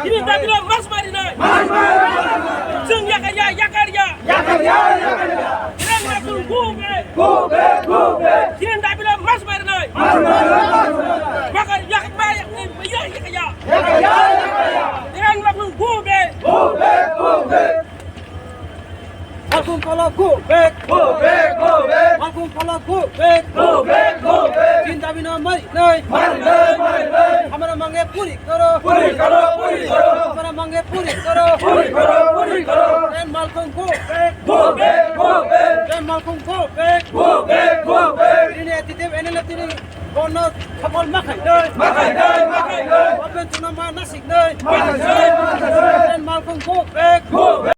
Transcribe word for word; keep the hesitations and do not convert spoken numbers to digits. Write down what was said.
Chini dabi no mas mari nai. Chwng yakarya, yakarya. Chini dabi no mas mari nai. Makar yak ma yak ni ya yakarya. Chini dabi no go back. Malkhung Polo go back. Go back, go back. Malkhung Polo go back. Go back, go back. Chini dabi no mari nai. Mari nai, mari nai. Hamara mange puri karo. Puri karo, puri karo. Hamara mange puri karo. Puri karo, puri karo. Chini Malkhung go back. Go back, go back. Chini Malkhung go back. Go back, go back. Chini A T T F N L F tini bono khapol makhai nai. Makhai nai, makhai nai. Open chuna ma nasik nai. Makhai nai, makhai nai. Chini Malkhung go back. Go back.